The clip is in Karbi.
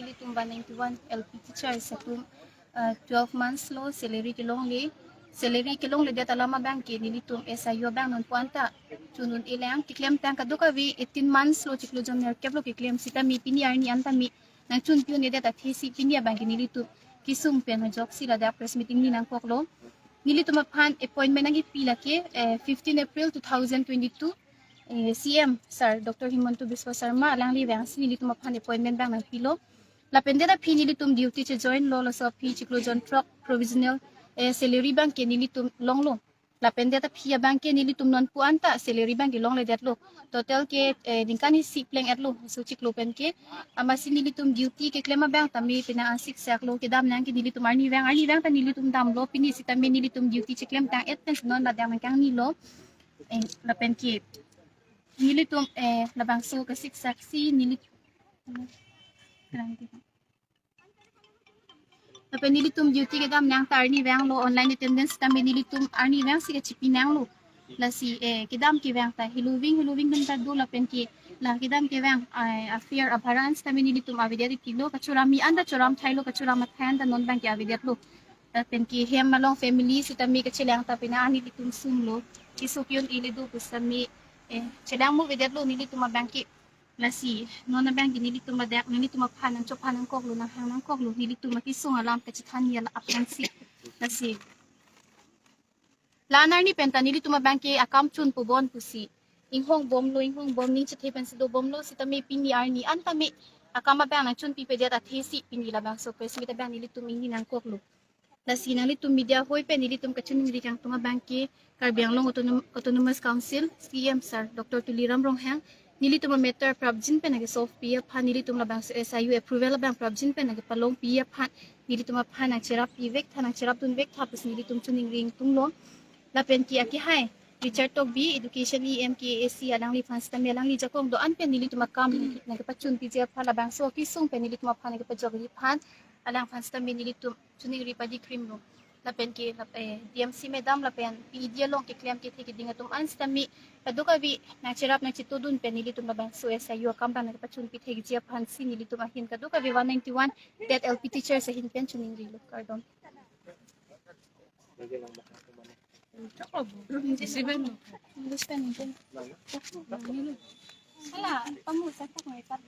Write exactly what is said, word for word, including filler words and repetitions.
Nelitum one ninety-one L P teachers atum, uh, twelve months lo salary kelongle. Salary kelongledet alam abang ke nelitum S I U abang nonpu anta chun un-e lang, keklemtang kadokave eighteen months lo, chiklo jon nerkep lo keklem sitame pini arni anta me nangchunpi un-edet athesi pini abang ke nelitum kesung pen ajoksi ladak press meeting ni nangkoklo. Nelitum aphan appointment nangkipi lake, eh, fifteen April two thousand twenty-two, eh, C M sir Doctor Himanta Biswa Sarma alangli vangsi nelitum aphan appointment abang nangpilo. Lapen det aphi nelitum duty chejoin lo, laso aphi chiklo jon throk provisional, eh, salary abang ke nelitum longlo. Lapen det aphi abang ke nelitum nonpu anta salary abang ke longledetlo. Total ke, eh, ningkan isi pleng-etlo, laso chiklo pen ke. Amatsi nelitum duty keklem abang tame pina ansik saklo, kedam nang ke nelitum arnivang, arnivang ta nelitum damlo, pini sitame nelitum duty cheklemtang-et pen non ladak nangkangnilo. Eh, lapen ke nelitum, eh, labangso kasiksaksi nelitum. Lapen nelitum duty kedam nang ta arnivanglo, online attendance tame nelitum arnivangsi kachipi nanglo. Lasi, eh, kedam kevang ta heloving, heloving dun ta do, lapen ke la kedam kevang, eh, affair abharan sitame nelitum avedet tilo, kachoram mi anta choram thailo, kachoram athai anta non abang ke avedetlo. Lapen ke hem along family sitame kachelang ta pina nelitum sunglo. Keso ke-un-ele do pusitame, eh, chelang mo avedetlo nelitum abang ke. Lasi non abang ke nelitum ladak, nelitum aphan nangchophan nangkoklo, nanghang nangkoklo, nelitum akesung alam kachethan ya la aphansi. Lasi la-an arni pen ta nelitum abang ke akam chunpo bon pusi inghong bomlo, inghong bom, ning chethe pensi dobomlo, sitame pini arni anta me akam abang nangchunpipedet athesi pini labangso press meet abang nelitum ingni nangkoklo. Lasi nanglitum media hoi pen nelitum kachiningri kangtung abang ke Karbi Anglong Autonom-, Autonomous Council C M sir Doctor Tuliram Ronghang nelitum amatter prapjin pen nangkesolve pi aphan, nelitum labangso S I U approval abang prapjin pen nangkepalong pi aphan, nelitum aphan nangcherap pi vek tha, nangcherap dun vek tha pusi nelitum chiningri ingtunglo. Lapen ke akehai Richard Tokbi, Education E M K A C, alangliphan sitame alangli jakong do-an pen nelitum akam nangkepachunpiji aphan, labangso akesung pen nelitum aphan nangkepajokji aphan, alangphan sitame nelitum chiningri padikrimlo. Lapen ke lap-, eh, D M C madam lapen P E D along keklem kethe keding atum an sitame kadokave nangcherap nangchetodun pen nelitum labangso S I U akam abang nangkepachunpi thekji aphansi nelitum ahin kadokave one ninety-one TET L P teachers ahin pen chiningrilo. Kardom. Hala, pamu sa ko ngai kat.